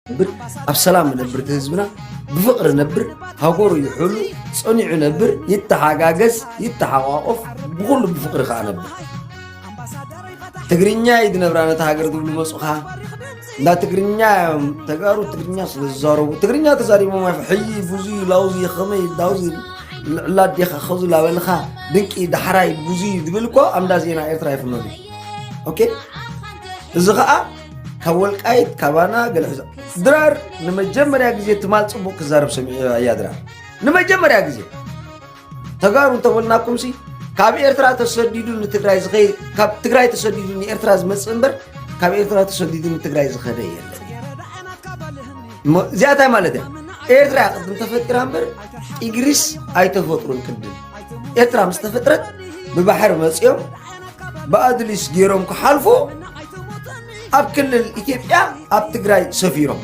ነብር፣ ኣብ ሰላም ነብር፣ እቲ ህዝብና ብፍቕሪ ነብር፣ ሃገሩ ይሕሉ፣ ጸኒዑ ነብር፣ ይተሓጋገዝ፣ ይተሓቋቆፍ፣ ብኹሉ ብፍቕሪ ከዓ ነብር። ትግርኛ እዩ ዝነብራ ነታ ሃገር ዝብሉ መፁኻ። እንዳ ትግርኛ እዮም ተጋሩ፣ ትግርኛ ስለ ዝዛረቡ፣ ትግርኛ ተዛሪቦም ኣይፍ-፣ ሕይ፣ ብዙይ፣ ላውዚ፣ ኸመይ፣ ዳውዚ፣ ልዕላ ዴኻ፣ ኸዙ ላበልኻ፣ ድንቂ፣ ዳሕራይ፣ ብዙይ ዝብል እኮ ኣምዳ ዜና ኤርትራ ይፍነዱ። ኦኬ? እዚ ኸዓ ካብ ወልቃይት፣ ካባና፣ ገለ ሕዛ። ድራር ንመጀመርያ ግዜ ትማል ጽቡቕ ክዛረብ ሰሚዐ እያ ድራር። ንመጀመርያ ግዜ። ተጋሩ እንተበልናኩምሲ፣ ካብ ኤርትራ ተሰዲዱ ንትግራይ ዝኸይ-፣ ካብ ትግራይ ተሰዲዱ ንኤርትራ ዝመጽእ እምበር፣ ካብ ኤርትራ ተሰዲዱ ንትግራይ ዝኸደ የለን። እሞ እዚኣ እንታይ ማለት እያ? ኤርትራ እያ ቅድም ተፈጢራ እምበር፣ ጢግሪስ ኣይተፈጥሩን ቅድም። ኤርትራ ምስ ተፈጥረት፣ ብባሕሪ መጺኦም፣ ብኣድሊስ ገይሮም ክሓልፉ፣ ኣብ ክልል ኢትዮጵያ፣ ኣብ ትግራይ ሰፊሮም።